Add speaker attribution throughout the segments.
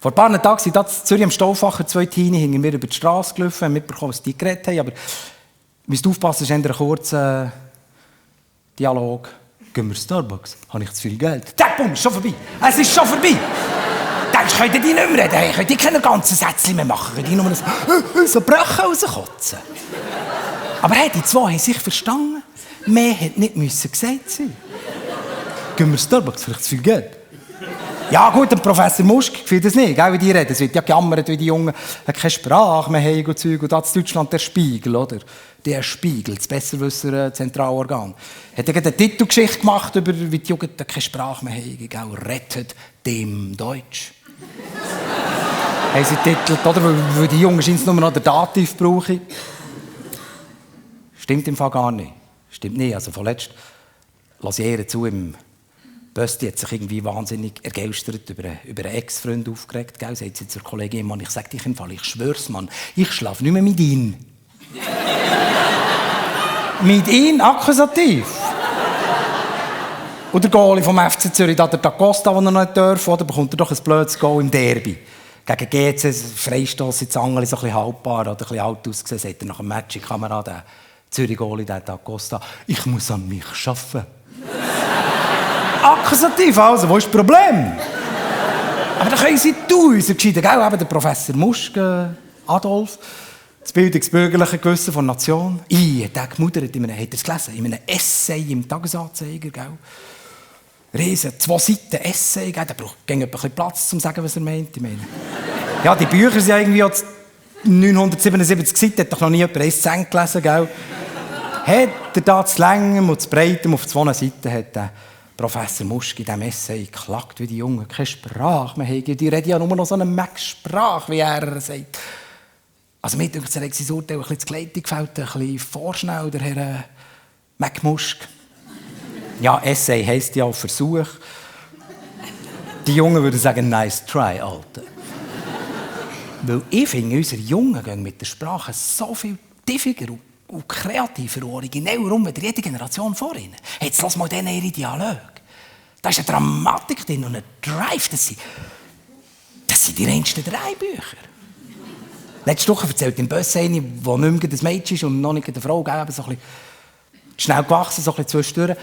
Speaker 1: Vor ein paar Tagen sind in Zürich am Stauffacher 2 Teenie hinter mir über die Straße gelaufen, haben mitbekommen, was die geredet haben, aber ihr müsst aufpassen, es ist ein kurzer Dialog. Gehen wir Starbucks? Habe ich zu viel Geld? Bumm, schon vorbei. Es ist schon vorbei. Denkst du, könnt ihr die nicht mehr reden? Könnt ihr keine ganzen Sätze mehr machen? Könnt ihr nur so Brüche rauskotzen? Aber hey, die zwei haben sich verstanden. Mehr hätte nicht gesagt sein. Gehen wir Starbucks? Vielleicht zu viel Geld? Ja gut, der Professor Musk findet das nicht, gell, wie die reden. Es wird ja gejammert, wie die Jungen keine Sprache mehr haben und Zeug. Und da in Deutschland der Spiegel, oder? Der Spiegel, das Besserwisser Zentralorgan. Hat er eine Titelgeschichte gemacht, über wie die Jugend keine Sprache mehr haben, gell? Rettet dem Deutsch. Haben sie getitelt, oder? Weil die Jungen scheint nur noch den Dativ brauchen. Stimmt im Fall gar nicht. Stimmt nicht. Also vorletzt lasse ich eher zu im Bösti hat sich irgendwie wahnsinnig ergeistert über einen Ex-Freund aufgeregt. Gell? Sagt sie zur Kollegin, Mann, ich sag dich im Fall, ich schwör's, Mann, ich schlafe nicht mehr mit ihm. Mit ihm, Akkusativ. Und der Goalie vom FC Zürich, der D'Acosta, den er noch nicht darf, oder bekommt er doch ein blödes Goal im Derby. Gegen GC, Freistoss ins Angeli, so ein bisschen haltbar, oder ein bisschen alt ausgesehen, sagt er nach dem Match in die Kamera, der Zürich-Goalie, der D'Acosta, ich muss an mich arbeiten. Akkusativ, also, wo ist das Problem? Aber da können Sie uns entscheiden, gell? Eben der Professor Musk, Adolf, das bildungsbürgerliche Gewissen von Nation. Hat er gemuddert, habt ihr es gelesen? In einem Essay im Tagesanzeiger, gell? Riesen, 2 Seiten Essay, gell? Der braucht ein bisschen Platz, um zu sagen, was er meint. Ich meine. Ja, die Bücher sind ja irgendwie 977 Seiten, hat doch noch nie jemand 1 Cent gelesen, gell? Hat er da zu Längem und zu Breitem auf 2 Seiten hat der Professor Musk in diesem Essay klagt, wie die Jungen keine Sprache mehr haben. Die reden ja nur noch so eine Mac-Sprache, wie er sagt. Also mir denkt, er hat sein Urteil ein bisschen zu Kleidung gefällt, ein bisschen vorschnell, der Herr Mac Musk. Ja, Essay heisst ja auch Versuch. Die Jungen würden sagen, nice try, Alter. Weil ich finde, unsere Jungen gehen mit der Sprache so viel tiefer und kreativer und origineller um, wie jede Generation vor ihnen. Jetzt lass mal denen ihre Dialoge. Da ist eine Dramatik drin und ein Drive. Das sind die reinsten 3 Bücher. Letzte Woche erzählt im Bus eine, die nicht mehr ein Mädchen ist und noch nicht eine Frau, so ein bisschen schnell gewachsen, so ein bisschen zwischendurch.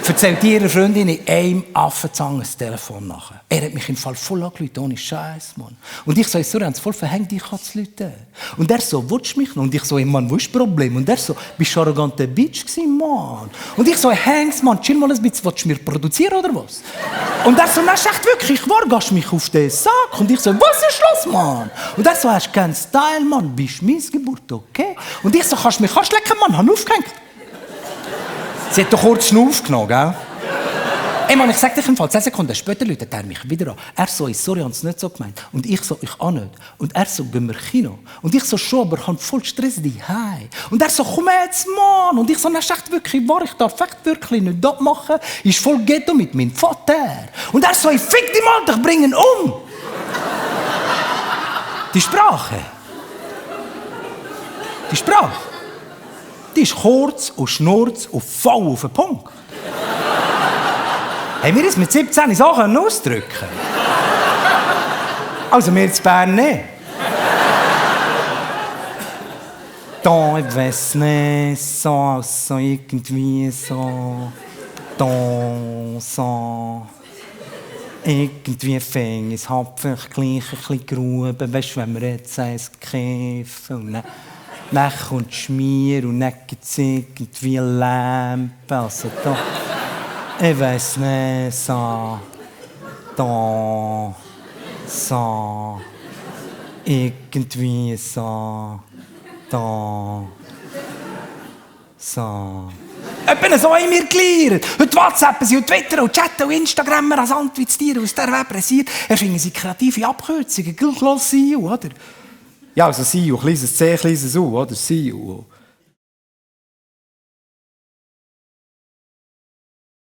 Speaker 1: Erzählt ihrer Freundin in einem Affenzahn ein Telefon nachher. Er hat mich im Fall voll angerufen, ohne Scheiß, Mann. Und ich so, sorry, haben Sie voll verhängt, ich kann zu Leuten. Und er so, willst du mich noch? Und ich so, Mann, wo ist das Problem? Und er so, bist du ein arroganter Bitch gewesen, Mann? Und ich so, häng's, Mann, chill mal ein bisschen, willst du mir produzieren oder was? Und er so, nein, ist echt wirklich wahr, gehst mich auf den Sack? Und ich so, was ist los, Mann? Und er so, hast du keinen Style, Mann, bist Missgeburt, okay? Und ich so, kannst du mich lecken, Mann, hab aufgehängt. Sie hat doch kurz Schnuff genommen, gell? Ey Mann, ich sag dir im Fall, 10 Sekunden später läutet er mich wieder an. Er so, sorry, ich hab's nicht so gemeint. Und ich so, ich auch nicht. Und er so, gehen wir Kino. Und ich so, schon, aber ich hab voll Stress daheim. Und er so, komm jetzt, Mann. Und ich so, das ist echt wirklich wahr, ich darf echt wirklich nicht das machen. Ist voll Ghetto mit meinem Vater. Und er so, ich fick dich mal, ich bring ihn um. Die Sprache. Die ist kurz und schnurz und voll auf den Punkt. Haben wir das mit 17 so ausdrücken können? Also wir in Bern nicht. Da, ich weiss nicht, so irgendwie so. Da, so. Irgendwie fängt es vielleicht gleich ein bisschen Gruben, weißt du, wenn wir jetzt eins kiffen. Dann kommt Schmier und dann gibt es irgendwie Lampe. Also da, ich weiss nicht, so, da, so, irgendwie so, da, so. Etwa so haben wir gelernt. Heute WhatsAppen sie und Twitter und chatten und Instagram rasant wie das Tier aus der Welt pressiert. Erfinden sie kreative Abkürzungen, gleich los CEO, oder? Ja, also CEO, kleines C, kleines U, oder? CEO.